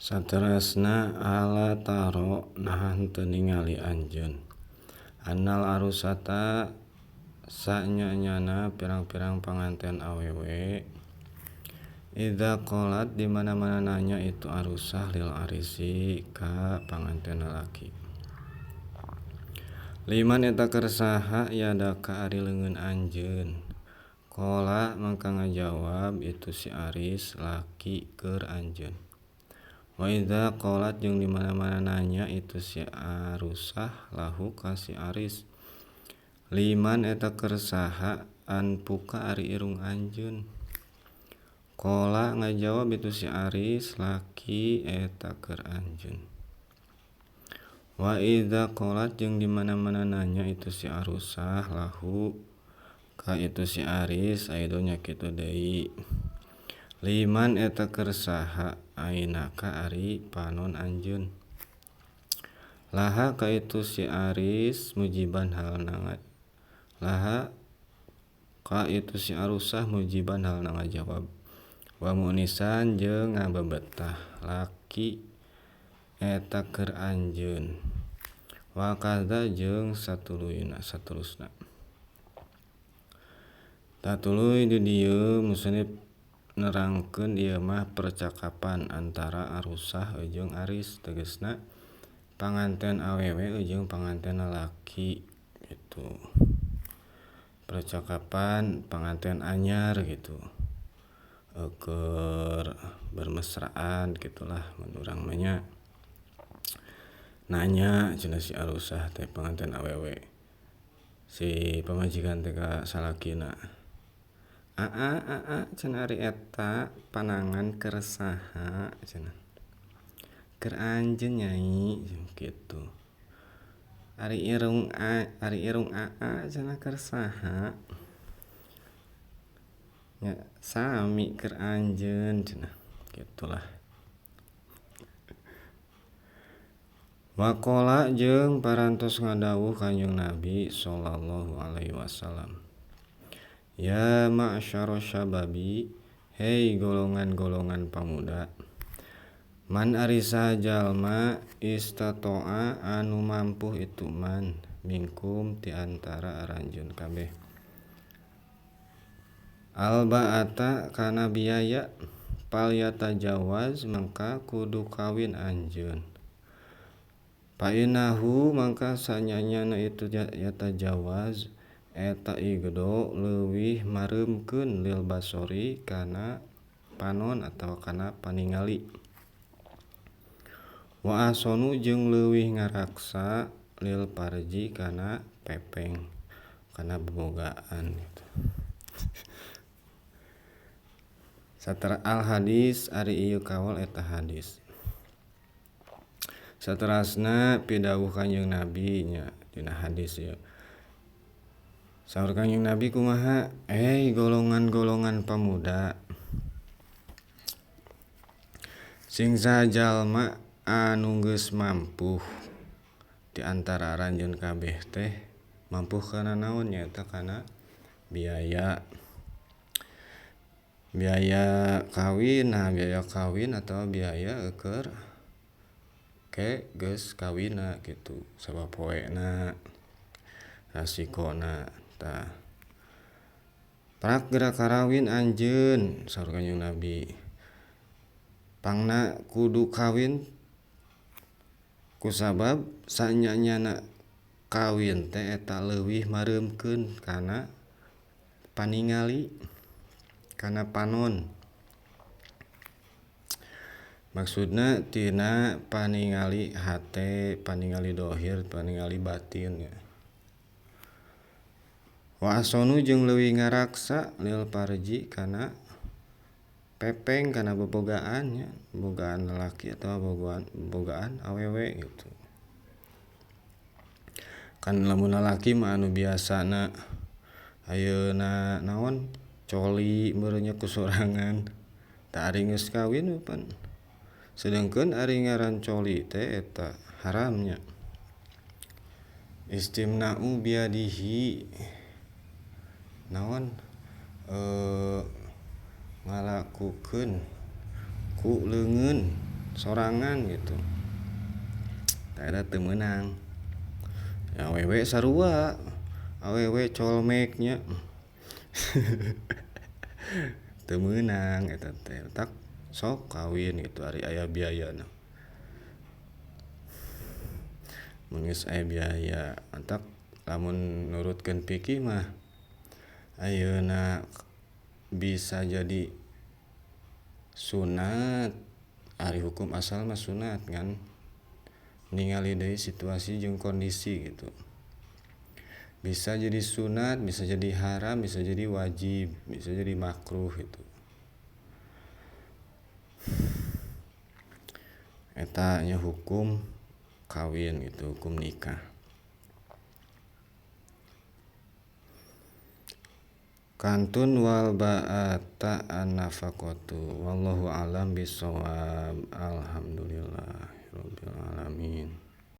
Saterasna ala taro nah henteu ningali anjeun annal arusata sanya-nyana pirang-pirang panganten awewe idza qalat di mana-mana nanya itu arusah lil arisi ka panganten lalaki liman eta keur saha yadaka ari leungeun anjeun qala mangka ngajawab itu si aris laki keur anjeun wa idza qalat jeung di mana-mana nanya itu si arusah lahu ka si aris liman eta keur saha anpuka ari irung anjeun qala ngajawab itu si aris laki eta keur anjeun wa idza qalat jeung di mana-mana nanya itu si arusah lahu ka itu si aris aidon nya kitu deui liman eta keur saha ainaka ari panon anjeun laha ka itu si aris mujiban halna laha ka itu si arusah mujiban halna ngajawab wa munisan jeung ngabebetah laki eta keur anjeun wa kadza jeung satuluyna saterusna. Tatuluy di dieu musannif nerangkeun ieu mah percakapan antara arusah jeung aris tegasna panganten awewe jeung panganten lalaki gitu. Percakapan panganten anyar gitu. Keur bermesraan gitulah mun urang mah nya. Nanya cenah si arusah teh panganten awewe. Si pamajikan teh ka salakina. Aa aa cenah ari eta panangan keur saha cenah. Keur anjeun nyai kitu. Ari irung a ari irung aa cenah keur saha. Nya sami keur anjeun cenah kitulah. Waqala jeung parantos ngadawuh Kanjeng Nabi sallallahu alaihi wasallam. Ya ma'syara syababi, hei golongan-golongan pamuda. Man ari saha jalma istata'a anu mampu itu man minkum ti antara aranjeun kabeh. Alba'ata kana biaya fal yatajawaz mangka kudu kawin anjeun. Fa innahu mangka sanyanyana itu yatajawaz eta igdo leuwih mareumkeun lil basori kana panon atawa kana paningali wa ahsanu jeung leuwih ngaraksa lil parji kana pepeng kana bobogaan gitu. Satera al hadis ari ieu kaul eta hadis. Saterasna pidawuh Kanjeng Nabi nya dina hadis ieu. Saur Kanjeng Nabi kumaha? Golongan-golongan pamuda. Sing saha jalma anu geus mampu di antara aranjeun kabeh teh mampu kana naon nyaeta kana biaya. Biaya kawin, nah biaya kawin atau biaya keur ke geus kawinna kitu sabapoena rasikona tah. Prak geura karawin anjeun saur Kanjeng Nabi. Pangna kudu kawin kusabab sanyanyana kawin teh eta leuwih mareumkeun kana paningali kana panon. Maksudna tina paningali hate, paningali dohir, paningali batin ya. Wa ahsanu jeung leuwih ngaraksa lil parji kana pepeng kana bobogaan nya, bobogaan lalaki atawa bobogaan awewe gitu. Kan lamun lalaki mah anu biasana ayeuna naon coli meureun nya ku sorangan tah ari geus kawin pan. Sedengkeun ari ngaran coli teh eta haramnya. Istimna'u biadihi naon ngalakukeun ku leungeun sorangan gitu. Tah eta teu meunang. Awewe sarua, awewe colmek nya. Teu meunang eta teh. Tak sok kawin gitu ari aya biayana. Mun geus aya biaya, matak lamun nurutkeun fikih mah ayeuna bisa jadi sunat, ari hukum asal mah sunat ngan ningali deui situasi jeung kondisi gitu. Bisa jadi sunat, bisa jadi haram, bisa jadi wajib, bisa jadi makruh gitu. Eta nya hukum kawin gitu, hukum nikah. Kantun wal ba'ata an-nafaqatu wallahu alam bisawab. Alhamdulillah.